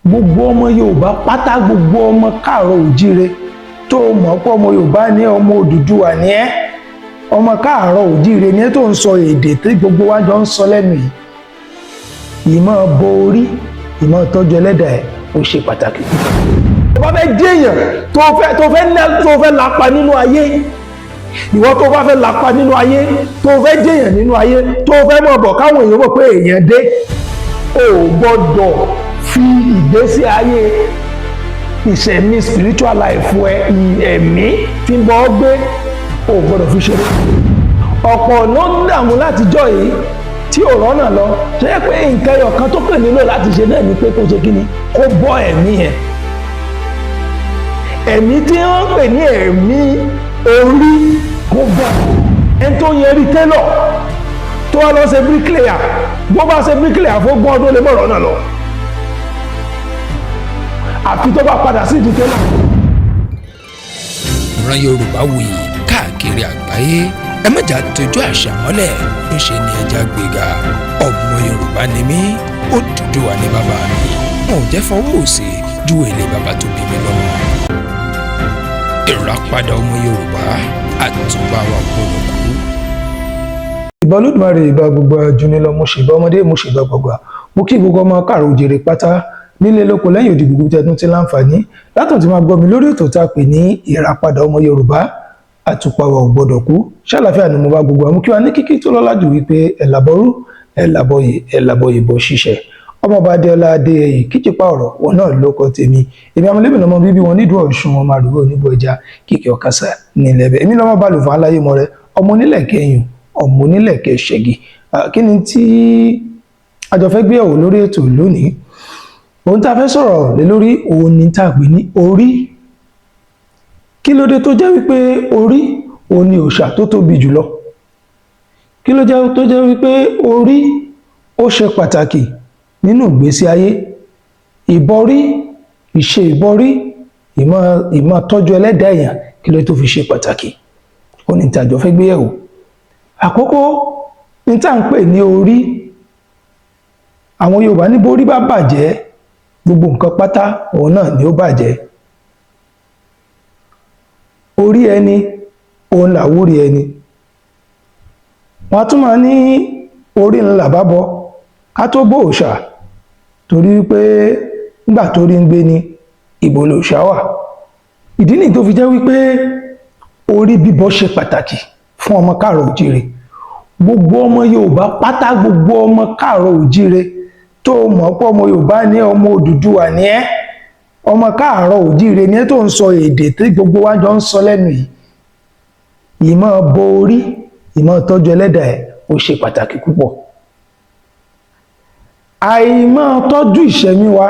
Gbogbo ọmọ Yorùbá pátá, gbogbo ọmọ káàárọ̀ òjíire tó mọ̀ pé ọmọ Yorùbá ní, ọmọ Odùduwà ní ẹ́, ọmọ káàárọ̀ òjíire ní ẹ́, tó ń sọ èdè tí gbogbo wa jọ ń sọ lẹ́nu yìí, ìmọ̀ bọ orí, ìmọ̀ tọ́jú ẹlẹ́dàá ẹ̀, ó ṣe pàtàkì púpọ̀. Tó bá fẹ́ jẹ́yàn, tó fẹ́ lapa nínú ayé, ìwọ tó bá fẹ́ lapa nínú ayé, tó fẹ́ jẹ́yàn nínú ayé, tó fẹ́ mọ̀ bọ̀ káwọn èèyàn mọ̀ pé èèyàn dé, o gbọ́dọ̀ fi ìgbésí ayé ìṣẹ̀mí, spiritual life ẹ, ẹ̀mí tí ń bọ́ gbé, o gbọ́dọ̀ fi ṣeré. Ọ̀pọ̀ ló ń dààmú látijọ́ yìí tí ò rọ́nà lọ, ṣe é pé nǹkan ẹyọ kan tó kàn nílò láti ṣe náà ni pé kó ṣe kíni? Kó bọ́ ẹ̀mí yẹn, ẹ̀mí tí wọ́n ń pè ní ẹ̀mí orí, kó bọ́. Ẹni tó yẹ rí télọ̀ tó wá lọ ṣe bricklayer, bó bá ṣe bricklayer fún 20 ọdún, lè mọ̀ rọ́nà lọ, àfi tó bá padà sí ìdí télọ̀. Ìran Yorùbá wuyì káàkiri àgbáyé. Ẹ má jà tójú àṣà mọ́lẹ̀, ńṣe ni ẹja gbéga. Ọmọ Yorùbá ni mí, Odùduwà ní bàbá mi. Wọn ò jẹ́ fọwọ́ òsì ju èlé bàbá tó bí mi lọ́mọ. Ìràpadà ọmọ Yorùbá, àtúbà wa gbọ́dọ̀ kú. Ìbà Olódùmarè, ìbà gbogbo ajúnilọ, mo ṣèbà ọmọdé, mo ṣèbà gbàgbà, mo kí gbogbo ọmọ káàrọ̀ òjèrè pátá nílé, lóko, lẹ́yìn òdì, gbogbo tẹ̀tún ti láǹfààní látọ̀ tí máa gbọ́ mi lórí ètò tá a pè ní Ìràpadà ọmọ Yorùbá, àtùpà wa ò gbọ́dọ̀ kú. Ṣàlàfíà ni mo bá gbogbo àwọn kí wa ní kíkí tó lọ́lá jù wípé ẹ̀làbọ̀rú, ẹ̀làbọ̀yè, ẹ̀làbọ̀yè bọ̀ ṣiṣẹ́. Ọmọọba Adéọlá Adéyẹyè kíjìpá ọ̀rọ̀ wọn náà ló kọ tèmi. Èmi amọ̀lẹ́bí lọmọ bíbí wọn nídùú Ọ̀ṣun, ọmọ àdúgbò oníbọ̀ ẹja kíkẹ́ ọ̀kasà nílẹ̀ bẹ́ẹ̀. Èmi lọ́mọ balùfọ̀ aláyé mọ́ rẹ, ọmọ onílẹ̀ kẹyìn, ọmọ onílẹ̀ kẹṣẹ́gi. Kí ni tí a jọ fẹ́ gbéyàwó lórí ètò lónìí? Ohun tá a fẹ́ sọ̀rọ̀ lé lórí òun ni tá a pè ní orí. Kí ló dé tó jẹ́ wípé orí òun ni òòṣà tó tóbi jùlọ? Kí ló jẹ́ tó jẹ́ wípé orí ó ṣe pàtàkì nínú ìgbésí ayé? Ìbọrí, ìṣe ìbọrí, ìmọ̀ tọ́jú ẹlẹ́dàá èèyàn, kí ló tó fi ṣe pàtàkì? Ó ní tí a jọ fẹ́ gbéyẹ̀wò. Àkọ́kọ́ ní tá à ń pè ní orí, àwọn Yorùbá ní bórí bá bàjẹ́, gbogbo nǹkan pátá òun náà ni ó bàjẹ́. Orí ẹni òun làwúrí ẹni. Wọ́n tún máa ní orí ńlá bá bọ ká tó bó òòṣà, torí pé nígbà tó rí ń gbé ní ìbò lòòṣà wà. Ìdí nìyí tó fi jẹ́ wípé orí bíbọ ṣe pàtàkì fún ọmọ káàrọ̀ òjíire, gbogbo ọmọ Yorùbá pátá, gbogbo ọmọ káàrọ̀ òjíire tó mọ̀ pé ọmọ Yorùbá ní, ọmọ Odùduwà ní ẹ́, ọmọ káàrọ̀ òjíire ní ẹ́, tó ń sọ èdè tí gbogbo wa jọ ń sọ lẹ́nu yìí, ìmọ̀ bọ orí, ìmọ̀ tọ́jú ẹlẹ́dàá ẹ̀, ó ṣe pàtàkì púpọ̀. Àìmọ̀ tọ́jú ìṣẹ̀mí wa,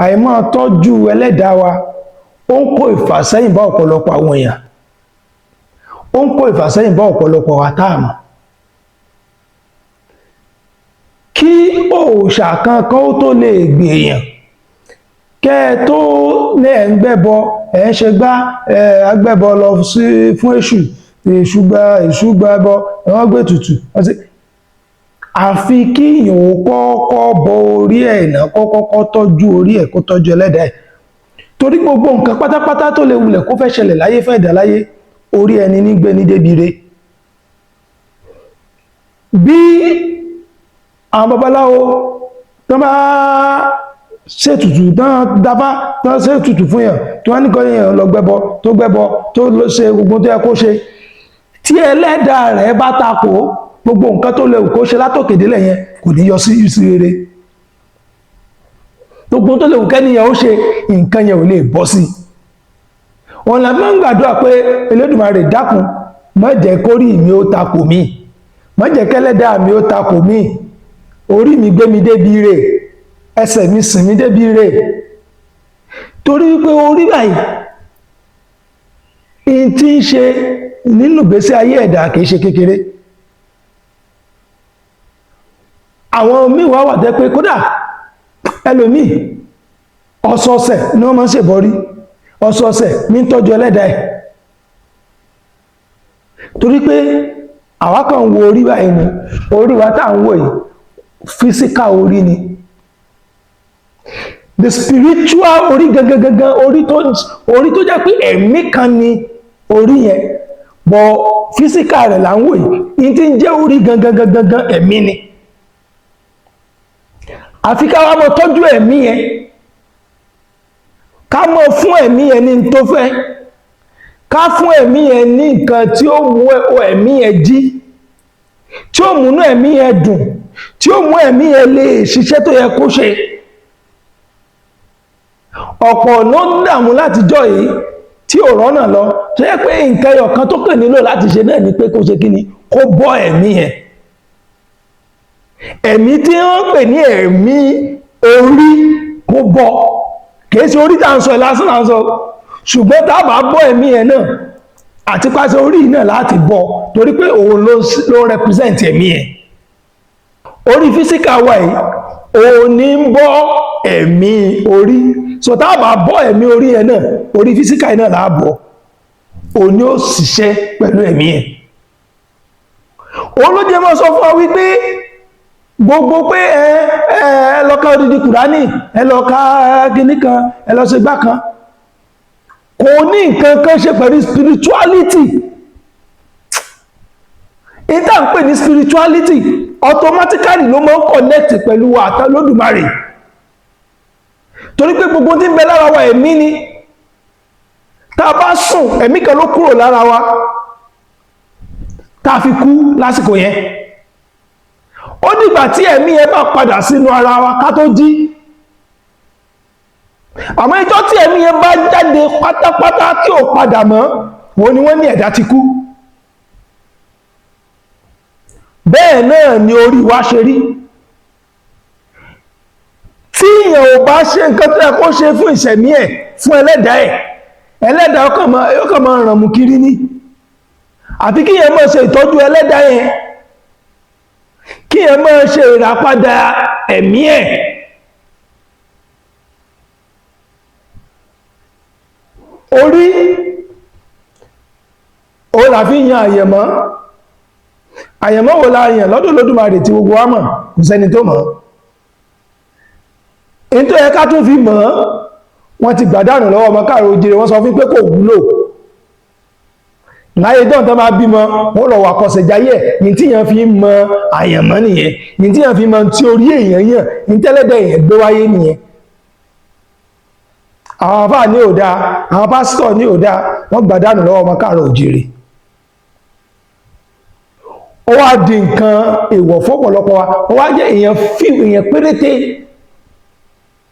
àìmọ̀ tọ́jú ẹlẹ́dàá wa, ó ń kó ìfàsẹ́yìn bá ọ̀pọ̀lọpọ̀ àwọn èèyàn, ó ń kó ìfàsẹ́yìn bá ọ̀pọ̀lọpọ̀ wa tá a mọ̀. Kí òòṣà kankan ó tó lè gbèèyàn, kẹ́ ẹ tó ní ẹ̀ ń gbẹ́bọ, ẹ̀ ń ṣe gbá, ẹ̀ agbẹ́bọ lọ sí fún èṣù, èṣù gba, èṣù gba ẹbọ, wọ́n gbé tutù. Àfi kí èèyàn ó kọ́kọ́ bọ orí ẹ̀ náà, kó kọ́kọ́ tọ́jú orí ẹ̀, kó tọ́jú ẹlẹ́dàá ẹ̀, torí gbogbo nǹkan pátápátá tó lè wulẹ̀ kó fẹ́ ṣẹlẹ̀ láyé, fẹ́ dà láyé, orí ẹni ní gbé ní débi re. Bí àwọn babaláwo tó bá ṣètùtù tán, dáfá tán, ṣètùtù fún yàn, tó wá ní kọ́ yàn lọ gbẹ́bọ, tó gbẹ́bọ, tó ṣe gbogbo tó yẹ kó ṣe, tí ẹlẹ́dàá rẹ̀ bá takò, gbogbo nǹkan tó léwu kó ṣe látòkè délẹ̀ yẹn kò ní yọ sí rere. Gbogbo tó léwu kẹ́niyàn ó ṣe, nǹkan yẹn ò lè bọ́ sí. Wọn la máa ń gbàdúrà pé, Elédùmarè, dákun, má jẹ́ kórí mi ó takò mí, má jẹ́ kẹ́lẹ́dàá mi ó takò mí. Orí mi gbé mi débi rè, ẹsẹ̀ mi sìn mí débi rè. Torí wípé orí báyìí in tí ń ṣe nínú ìgbésí ayé ẹ̀dá kìí ṣe kékeré. Àwọn míì wá wà tẹ́ pé kódà ẹlòmíì, ọ̀sọ̀ọ̀sẹ̀ ni wọ́n máa ń ṣèbọrí, ọ̀sọ̀ọ̀sẹ̀ ní tọ́jú ẹlẹ́dàá ẹ̀, torí pé àwa kàn ń wo orí báyìí ni. Orí wa tá à ń wò yìí, physical orí ni. The spiritual orí gangan gangan, orí tó jẹ́ pé ẹ̀mí kan ni orí yẹn, but physical rẹ̀ là ń wò yìí. Ní tí ń jẹ́ orí gangan gangan gangan, ẹ̀mí ni. Àfi ká wá mọ tọ́jú ẹ̀mí yẹn, ká mọ fún ẹ̀mí yẹn ní tó fẹ́, ká fún ẹ̀mí yẹn ní nǹkan tí ó mú ẹ̀mí yẹn jí, tí ó múnú ẹ̀mí yẹn dùn, tí ó mú ẹ̀mí yẹn lè ṣiṣẹ́ tó yẹ kó ṣe. Ọ̀pọ̀ ló ń dààmú látijọ́ yìí tí ò rọ́nà lọ, tó yẹ pé nǹkan ẹyọ kan tó kàn nílò láti ṣe náà ni pé kó ṣe kí ni? Kó bọ́ ẹ̀mí yẹn, ẹ̀mí tí wọ́n pè ní ẹ̀mí orí, kó bọ́. Kìí ṣe orí tá à ń sọ ẹ̀ lásán là ń sọ, ṣùgbọ́n tá a bá bọ́ ẹ̀mí yẹn náà, àti pàṣẹ orí náà láti bọ́, torí pé òun ló represent ẹ̀mí yẹn. Orí physical wa yìí, òun ní ń bọ́ ẹ̀mí orí. So tá a bá bọ́ ẹ̀mí orí yẹn náà, orí physical yẹn náà là á bọ́. Òun ni ó ṣiṣẹ́ pẹ̀lú ẹ̀mí yẹn. Òun ló jẹ́ mọ́ sọ fún wa wípé gbogbo pé ẹ lọ ka odidi Kùránì, ẹ lọ ka kíní kan, ẹ lọ ṣe gbá kan, kò ní nǹkan kan ṣe pẹ̀lú spirituality. Ìta ń pè ní spirituality, automatically ló máa ń connect pẹ̀lú wa àtàlódùmarè, torí pé gbogbo tí ń bẹ lára wa, ẹ̀mí ni. Tá a bá sùn, ẹ̀mí kan ló kúrò lára wa tá a fi kú lásìkò yẹn. Ó dìgbà tí ẹ̀mí yẹn bá padà sínú ara wa ká tó jí. Àmọ́ ìjọ́ tí ẹ̀mí yẹn bá jáde pátápátá tí ò padà mọ́, wọ́n ni wọ́n ní ẹ̀dá ti kú. Bẹ́ẹ̀ náà ni orí wa ṣe rí. Tí èèyàn ò bá ṣe nǹkan tó yẹ kó ṣe fún ìṣẹ̀mí ẹ̀, fún ẹlẹ́dàá ẹ̀, ẹlẹ́dàá ó kàn máa ràn mú kiri ní. Àfi kí èèyàn máa ṣe ìtọ́jú ẹlẹ́dàá yẹn, kí èèyàn máa ṣe ìràpadà ẹ̀mí ẹ̀. Orí òun là fi yan àyẹ̀mọ́. Àyẹ̀mọ́ wo la yàn lọ́dọ̀ Olódùmarè tí gbogbo wa mọ̀? Kò sẹ́ni tó mọ̀. Èyí tó yẹ ká tún fi mọ̀, wọ́n ti gbàdánù lọ́wọ́ ọmọ káàrò òjìrè. Wọ́n sọ fún pé kò wúlò láyé dán. Tán bá bímọ, wọ́n lọ wà kọsẹ̀jáyé ẹ̀. Ní tí yẹn fi mọ àyànmọ́ nìyẹn, ní tí yẹn fi mọ tí orí èèyàn yàn, ní tẹ́lẹ̀dẹ̀ èèyàn gbé wáyé nìyẹn. Àwọn àfáà ní òdá, àwọn pásítọ̀ ní òdá, wọ́n gbàdánù lọ́wọ́ ọmọ káàrò òjìrè. Ó wá di nǹkan èèwọ̀ fọ́pọ̀lọpọ̀ wa. Ó wá jẹ́ èèyàn fi èèyàn péréte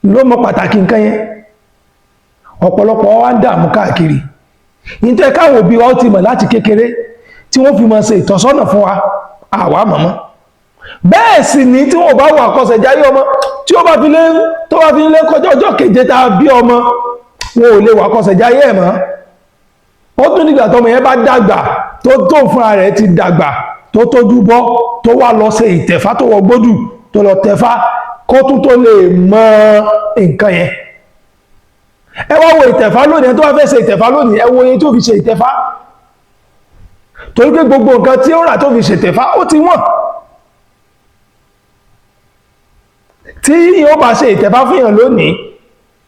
ló mọ pàtàkì nǹkan yẹn. Ọ̀pọ̀lọpọ̀ wa ń dààmú káàkiri. Nítorí káwọn òbí wa ó ti mọ̀ láti kékeré tí wọ́n fi mọ̀ ṣe ìtọ́sọ́nà fún wa, àwa mọ̀mọ́. Bẹ́ẹ̀ sì ni tí wọ́n bá wà kọsẹ̀jáyé ọmọ, tí ó bá fi lé tó bá fi lé kọjá ọjọ́ keje tá a bí ọmọ, wọn ò lè wà kọsẹ̀jáyé ẹ̀ mọ́. Ó tún nígbà tọmọ yẹn bá dàgbà, tó fúnra rẹ̀ ti dàgbà, tó tójú bọ́, tó wá lọ ṣe ìtẹ̀fá, tó wọ gbódù, tó lọ tẹ̀fá, kó tún tó lè mọ nǹkan yẹn. Ẹ wá wo ìtẹ̀fá lónìí. Ẹ tó wá fẹ́ ṣe ìtẹ̀fá lónìí, ẹ wo iye tó fi ṣe ìtẹ̀fá, torí pé gbogbo nǹkan tí ó rà tó fi ṣe ìtẹ̀fá, ó ti wọ́n. Tí yóò bá ṣe ìtẹ̀fá fún yàn lónìí,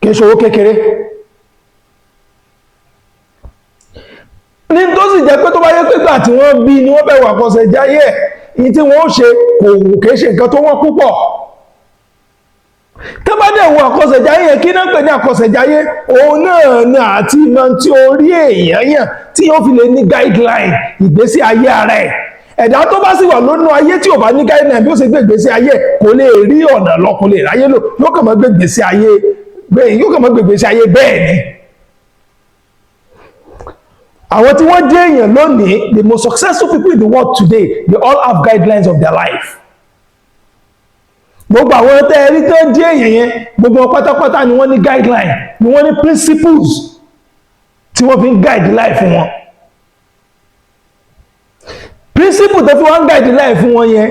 kìí ṣe owó kékeré ní. Tó sì jẹ́ pé tó bá yẹ pé gbà tí wọ́n bí ni wọ́n bẹ̀ wà kọsẹ̀ jáyé ẹ̀, ní tí wọ́n ó ṣe kò kìí ṣe nǹkan tó wọ́n púpọ̀. Tó bá dẹ̀ wo àkọsẹ̀jáyé yẹn, kí náà pè ní àkọsẹ̀jáyé? Òun náà ni àti mọ tí orí èèyàn yàn tí yóò fi lè ní guideline ìgbésí ayé ara ẹ̀. Ẹ̀dá tó bá sì wà lónú ayé tí ò bá ní guideline bí ó ṣe gbé ìgbésí ayé, kò lè rí ọ̀nà lọ, kò lè ráyé lò, yóò kàn máa gbé ìgbésí ayé bẹ́ẹ̀, yóò kàn máa gbé ìgbésí ayé bẹ́ẹ̀ ni. Àwọn tí wọ́n jẹ́ èèyàn lónìí, the most successful people in the world today, they all have guidelines of their life. Gbogbo àwọn tẹ́ ẹ rí tó jẹ́ èèyàn yẹn, gbogbo wọn pátápátá ni wọ́n ní guideline, ni wọ́n ní principles tí wọ́n fi ń guide life wọn. Principle tó fi wọ́n guide life wọn yẹn,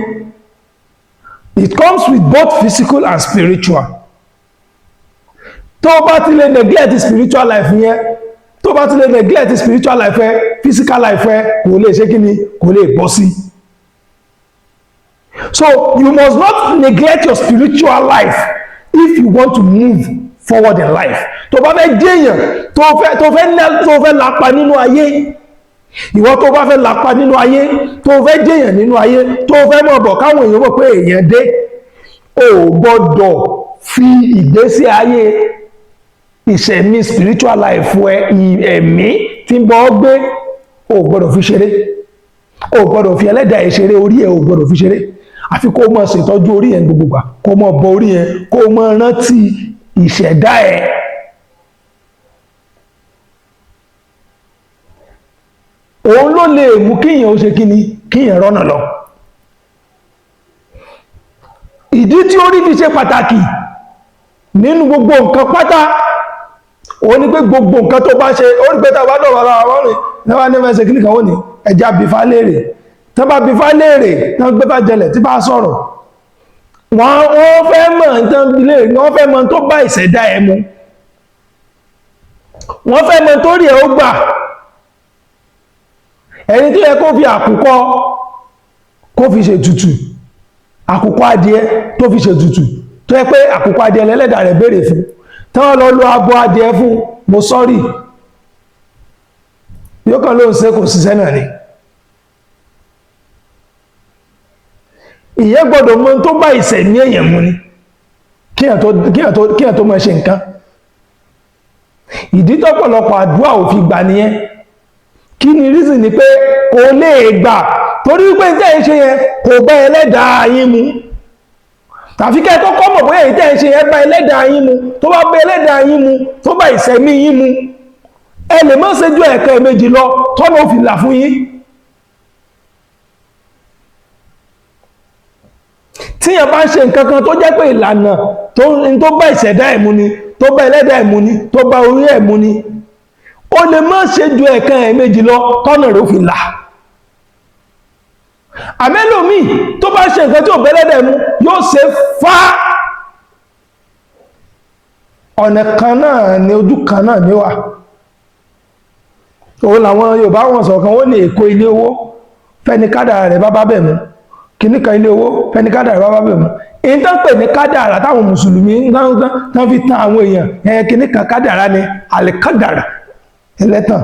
it comes with both physical and spiritual. Tó bá ti lè neglect spiritual life yẹn, tó bá ti lè neglect spiritual life ẹ, physical life ẹ kò lè ṣe kíni, kò lè bọ́ sí. So you must not neglect your spiritual life if you want to move forward in life, tó bá fẹ́ jẹ́yàn, tó fẹ́ lapa nínú ayé, ìwọ tó bá fẹ́ lapa nínú ayé, tó fẹ́ jẹ́yàn nínú ayé, tó fẹ́ mọ̀ bọ̀ káwọn èèyàn mọ̀ pé èèyàn dé, o gbọ́dọ̀ fi ìgbésí ayé ìṣẹ̀mí spiritual life ẹ, ẹ̀mí tí ń bọ́ gbé, o gbọ́dọ̀ fi ṣeré. O gbọ́dọ̀ fi ẹlẹ́dàá ẹ̀ ṣeré. Orí ẹ̀, o gbọ́dọ̀ fi ṣeré. Àfi kó o máa ṣètọ́jú orí ẹ̀ gbogbo gbà, kó o máa bọ orí ẹ̀, kó o máa rántí ìṣẹ̀dá ẹ̀. Òun ló lè mú kíyàn ó ṣe kíni, kíyàn rọ́nà lọ. Ìdí tí orí fi ṣe pàtàkì nínú gbogbo nǹkan pátá, òun ni pé gbogbo nǹkan tó bá ṣe, ó rí pé tá a bá dọ̀rọ̀ ara wọn rìn níwá ní mẹ́sẹ̀ kíníkan, ó ní ẹja bífá léèrè. Tán bá bífá léèrè, tán gbé bá jẹlẹ̀ tí bá sọ̀rọ̀, wọ́n fẹ́ mọ̀ tán bí léèrè, wọ́n fẹ́ mọ̀ tó bá ìṣẹ̀dá ẹ̀ mu, wọ́n fẹ́ mọ̀ tó rí ẹ̀ ó gbà. Ẹni tó yẹ kó fi àkùkọ kó fi ṣe tutù, àkùkọ adìẹ tó fi ṣe tutù, tó yẹ pé àkùkọ adìẹ lẹ́lẹ́dà rẹ̀ béèrè fún, tán lọ lo abo adìẹ fún, mo sọ́rì, yóò kàn ló ń ṣe, kò ṣiṣẹ́ náà ni. Ìyẹn gbọ́dọ̀ mọ̀ tó bá ìṣẹ̀mí èèyàn mu ni kíyàn tó máa ṣe nǹkan. Ìdí tọ́pọ̀lọpọ̀ àdúrà ò fi gbà nìyẹn. Kí ni reason? Ni pé kò lè gbà torí pé tẹ́ ń ṣe yẹn kò bá ẹlẹ́dàá yín mu. Tàbí kẹ́ tó kọ́ mọ̀ bóyá èyí tẹ́ ń ṣe yẹn bá ẹlẹ́dàá yín mu. Tó bá bá ẹlẹ́dàá yín mu, tó bá ìṣẹ̀mí yín mu, ẹ lè má ṣe ju ẹ̀ẹ̀kan méjì lọ tọ́nà ó fi là fún yín. Tíyàn bá ń ṣe nǹkan kan tó jẹ́ pé ìlànà tó bá ìṣẹ̀dá ẹ̀ mu ni, tó bá ẹlẹ́dàá ẹ̀ mu ni, tó bá orí ẹ̀ mu ni, ó lè má ṣe ju ẹ̀ẹ̀kan ẹ̀ẹ̀mejì lọ tọ́nà rẹ̀ ó fi là. Àmẹ́lòmíì tó bá ṣe nǹkan tí ò bẹ́lẹ́dẹ̀ mu, yóò ṣe fá, ọ̀nà kan náà ni, ojú kan náà ni wà. Òun làwọn Yorùbá wọn sọ̀kan, wọ́n ní èkó ilé owó fẹ́ni kádàrá rẹ̀ bá bá bẹ̀ mú, kìíní kan ilé owó fẹ́ni kádàrá bá bá bẹ̀ mú. Èyí tó ń pè ní kádàrá táwọn mùsùlùmí tán fi tan àwọn èèyàn ẹ̀, kìíní kan kádàrá ni àlìkádàrá ẹlẹ́tàn.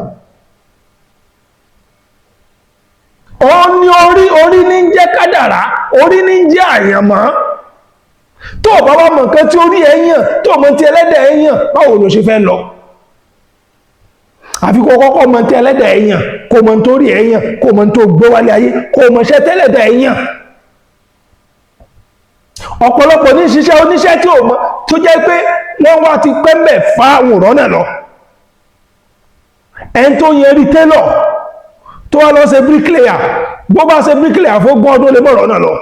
Ó ní orí, orí ní ń jẹ́ kádàrá, orí ní ń jẹ́ àyànmọ́. Tó bá wá mọ̀ nǹkan tí orí ẹ̀ yàn, tó mọ̀ tí ẹlẹ́dẹ̀ ẹ̀ yàn, báwo ló ṣe fẹ́ lọ? Àfi kó kọ́kọ́ mọ̀ tí ẹlẹ́dẹ̀ ẹ̀ yàn, kó mọ̀ tó rí ẹ̀ yàn, kó mọ̀ tó gbé wálé ayé, kó mọ̀ ṣẹ́ tẹ́lẹ̀dẹ̀ ẹ̀ yàn. Ọ̀pọ̀lọpọ̀ ní ṣiṣẹ́ oníṣẹ́ tí ò mọ̀, tó jẹ́ pé wọ́n wá ti pẹ́ mẹ́ fa àwòrán náà lọ. Ẹni tó yẹn rí télọ̀ tó wá lọ ṣe bíríkìlẹ̀yà, bó bá ṣe bíríkìlẹ̀yà fún ogún ọdún, lè mọ̀rọ̀ náà lọ,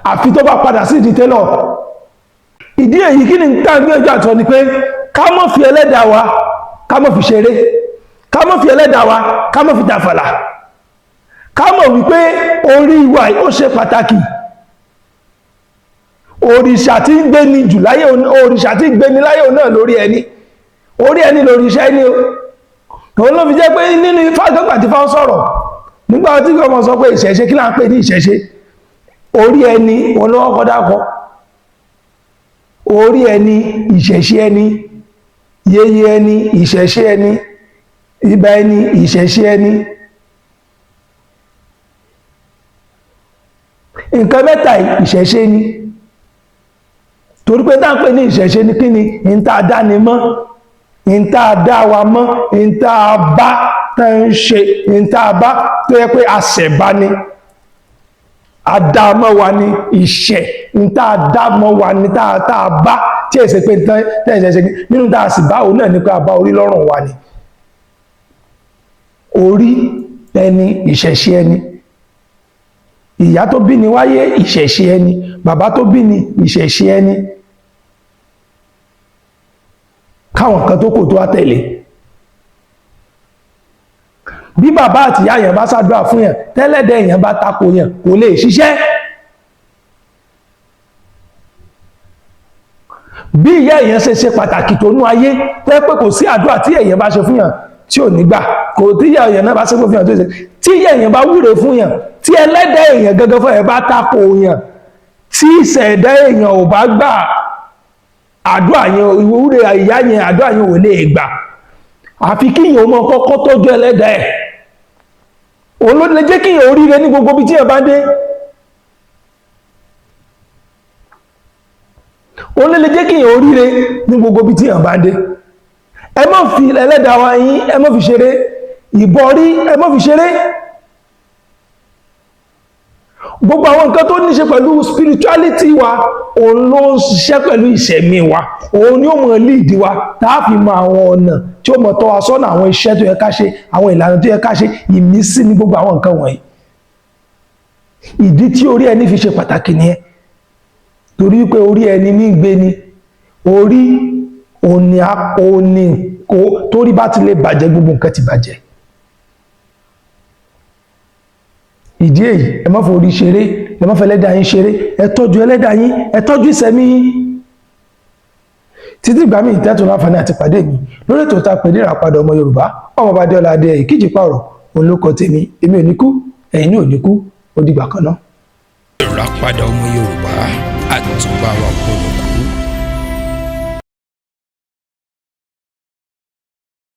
àfi tó bá padà sí ìdí télọ̀. Ìdí èyí, kí ni tá gbé ọjọ́ àtọ́ ni pé ká má fi ẹlẹ́dàá wa, ká má fi ṣeré, ká má fi ẹlẹ́dàá wa, ká má fi tàfàlà. Ká mọ̀ wípé orí wa ó ṣe pàtàkì. Òrìṣà tí ń gbé ni jù láyé, òrìṣà tí ń gbé ni láyé, òun náà lórí ẹni, orí ẹni lòrìṣà ẹni o. Òun ló fi jẹ́ pé nínú Ifá gbọ́gbà tí fáwọn sọ̀rọ̀ nígbà tí ọmọ sọ pé ìṣẹ̀ṣe, kí là ń pè ní ìṣẹ̀ṣe? Orí ẹni, òun ló kọ́kọ́ dákọ. Orí ẹni ìṣẹ̀ṣe ẹni, yeye ẹni ìṣẹ̀ṣe ẹni, ibà ẹni ìṣẹ̀ṣe ẹni. Nǹkan mẹ́ta ìṣẹ̀ṣe ni, torí pé tá ń pè ní ìṣẹ̀ṣe ni kí ni? Ní tá a dá ni mọ́, ní tá a dá wa mọ́, ní tá a bá tá ń ṣe, ní tá a bá tó yẹ pé àṣẹ̀bá ni, àdámọ́ wa ni ìṣẹ̀, ní tá a dá mọ́ wa ni, tá a bá tí èsè pé tẹ́ ẹ̀ṣẹ̀ ṣe nínú tá a sì bá òun náà ní pé a bá orí lọ́rùn wa ni. Orí ẹni ìṣẹ̀ṣe ẹni, ìyá tó bí ni wáyé ìṣẹ̀ṣe ẹni, bàbá tó bí ni ìṣẹ̀ṣe ẹni, káwọn kan tó kò tó wá tẹ̀lé. Bí bàbá àti ìyá yẹn bá ṣàdúrà fún yẹn, tẹ́lẹ̀dẹ̀ yẹn bá tako yẹn, kò lè ṣiṣẹ́. Bí ìyá èèyàn ṣe ṣe pàtàkì tó nú ayé, tẹ́ pé kò sí àdúrà tí èèyàn bá ṣe fún yàn tí ò ní gbà, kò tí ìyá èèyàn náà bá ṣe fún yàn tó ṣe, tí ìyá èèyàn bá wúre fún yàn, tí ẹlẹ́dẹ̀ èèyàn gangan fún ẹ̀ bá tako yàn, tí ìṣẹ̀dá èèyàn ò bá gbà, Àdúrà yẹn, ìwúre ìyá yẹn, àdúrà yẹn ò lè gbà, àfi kíyàn mọ kọ́kọ́ tọ́jú ẹlẹ́dàá ẹ̀. Òun ló lè jẹ́ kíyàn oríire ní gbogbo ibi tí ẹ bá dé. Òun ló lè jẹ́ kíyàn oríire ní gbogbo ibi tí ẹ bá dé. Ẹ má fi ẹlẹ́dàá wa yín, ẹ má fi ṣeré. Ìbọrí, ẹ má fi ṣeré. Gbogbo àwọn nǹkan tó ní ṣe pẹ̀lú spirituality wa, òun ló ń ṣiṣẹ́ pẹ̀lú ìṣẹ̀mí wa. Òun ni ó mọ̀ lead wa, tá a fi mọ àwọn ọ̀nà tí ó mọ̀ tọ́ wa sọ́nà, àwọn iṣẹ́ tó yẹ ká ṣe, àwọn ìlànà tó yẹ ká ṣe. Ìmísí ní gbogbo àwọn nǹkan wọ̀nyí. Ìdí tí orí ẹni fi ṣe pàtàkì nìyẹn, torí pé orí ẹni ní gbé ni orí òní òní kó torí bá ti lè bàjẹ́, gbogbo nǹkan ti bàjẹ́. Ìdí èyí, ẹ má forí ṣeré, ẹ má fẹlẹ́dàá yín ṣeré. Ẹ tọ́jú ẹlẹ́dàá yín, ẹ tọ́jú ìsẹ̀mí yín. Títí ìgbà míì tẹ́tù láǹfààní àti pàdé mi lórí ètò tá a pè ní Ìràpadà Ọmọ Yorùbá, ọmọ ọba Adéọlá Adé ìkíjì pààrọ̀ òun ló kọ tèmi. Èmi ò ní kú, ẹ̀yin náà ò ní kú. Ó dìgbà kan náà. Ìràpadà Ọmọ Yorùbá, àtúbà wa gbọ́dọ̀.